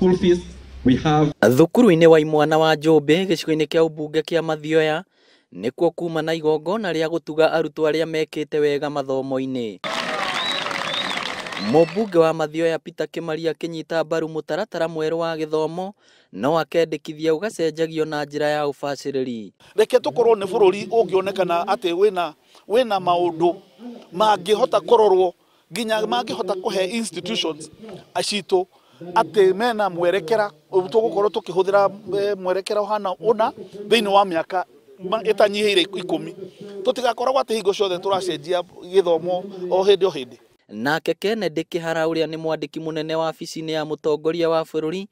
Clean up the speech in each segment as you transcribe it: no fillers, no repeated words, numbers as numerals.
School fees, we have Thukuru-inĩ wa imwana wa Njũmbĩ gĩcigo-inĩ kĩa ũmbunge kĩa Mathioya nĩkuo kuma na igongona rĩa gũtuga arutwo arĩa mekĩte wega mathomo-inĩ. Mũmbunge wa Mathioya Peter Kĩmaria akĩnyita mbaru mũtaratara mwerũ wa gĩthomo no akendekithia ũgacenjagio na njĩra ya ũbacĩrĩri. Reke tũkorwo nĩ bũrũri ũngĩonekana atĩ wĩna maũndũ mangĩhota kũrorwo nginya mangĩhota kũhe institutions citũ atĩ mena mwerekera tũgũkorwo tũkĩhũthĩra mwerekera ũhana ũna thĩinĩ wa mĩaka ĩtanyihĩire 10. Tũtigakoragwo atĩ hingo ciothe tũracenjia gĩthomo o hĩndĩ o hĩndĩ. Nake Kennedy Kĩhara ũrĩa nĩ mwandĩki mũnene wabici-inĩ ya mũtongoria wa bũrũri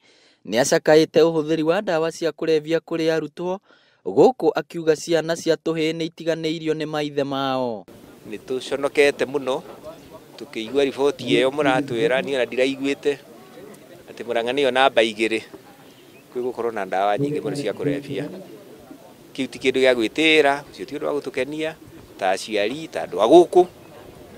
nĩacakaĩte ũhũthĩri wa ndawa cia kũrebia kũrĩ arutwo gũkũ akiuga ciana cia tũhĩĩ nĩ itiganĩirio nĩ maithe mao. Nĩ tũconokete mũno tũkĩigua riboti ĩyo mũratwĩra, niĩ ona ndiraiguĩte atĩ Murang'a nĩyo namba 2 kwĩ gũkorwo na ndawa nyingĩ mũno cia kũrebia. Kĩu ti kĩndũ gĩa gwĩtĩĩra, ũcio ti ũndũ wa gũtũkenia ta aciari, ta andũ a gũkũ,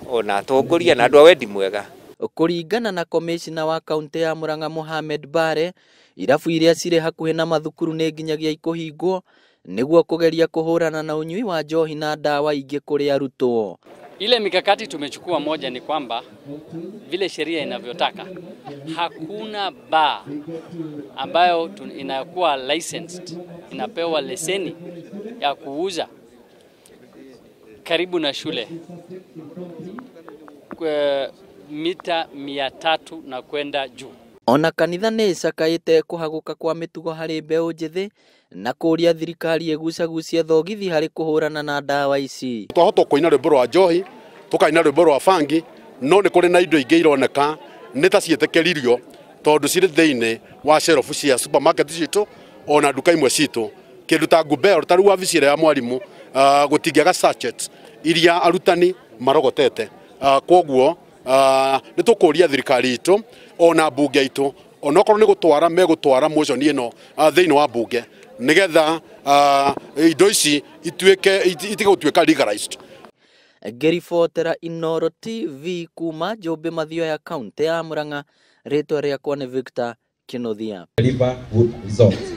ona atongoria na andũ a wendi mwega. Kũringana na komĩcina wa kaunti ya Murang'a Mohamed Bare, irabu iria cirĩ hakuhĩ na mathukuru nĩ nginyagia ikũhingwo nĩguo kũgeria kũhũrana na ũnyui wa njohi na ndawa ingĩ kũrĩ arutwo. Ile mikakati tumechukua moja ni kwamba vile sheria inavyotaka hakuna bar ambayo inakuwa licensed, inapewa leseni ya kuuza karibu na shule kwa mita 300 na kwenda juu. Ona kanitha nĩ ĩcakaĩte kũhagũka kwa mĩtugo harĩ mbeũ njĩthĩ na kũũria thirikari ĩgucagucie thogithi harĩ kũhũrana na ndawa ici. Twahota kũina rwĩmbo rwa njohi, tũkaina rwĩmbo rwa bangi, no nĩ kũrĩ na indo ingĩ ironeka nĩ ta ciĩtĩkĩririo tondũ cirĩ thĩinĩ wa shelf cia supermarket citũ ona nduka imwe citũ. Kĩndũ ta Gubel, ta rĩu wabici ĩrĩa ya mwarimũ, gũtingĩaga sachets iria arutani marogotete. Kwoguo nĩ tũkũria thirikari itũ ona mbunge itũ onokorwo nĩ gũtwara megũtwara motion ĩno thĩinĩ wa mbunge nĩgetha indo ici ituĩke itige gũtuĩka legalized. Ngĩribotera Inooro TV kuma Njũmbĩ Mathioya kaunti ya Murang'a, rĩtwa rĩakwa nĩ Victor Kĩnuthia. Deliver good results.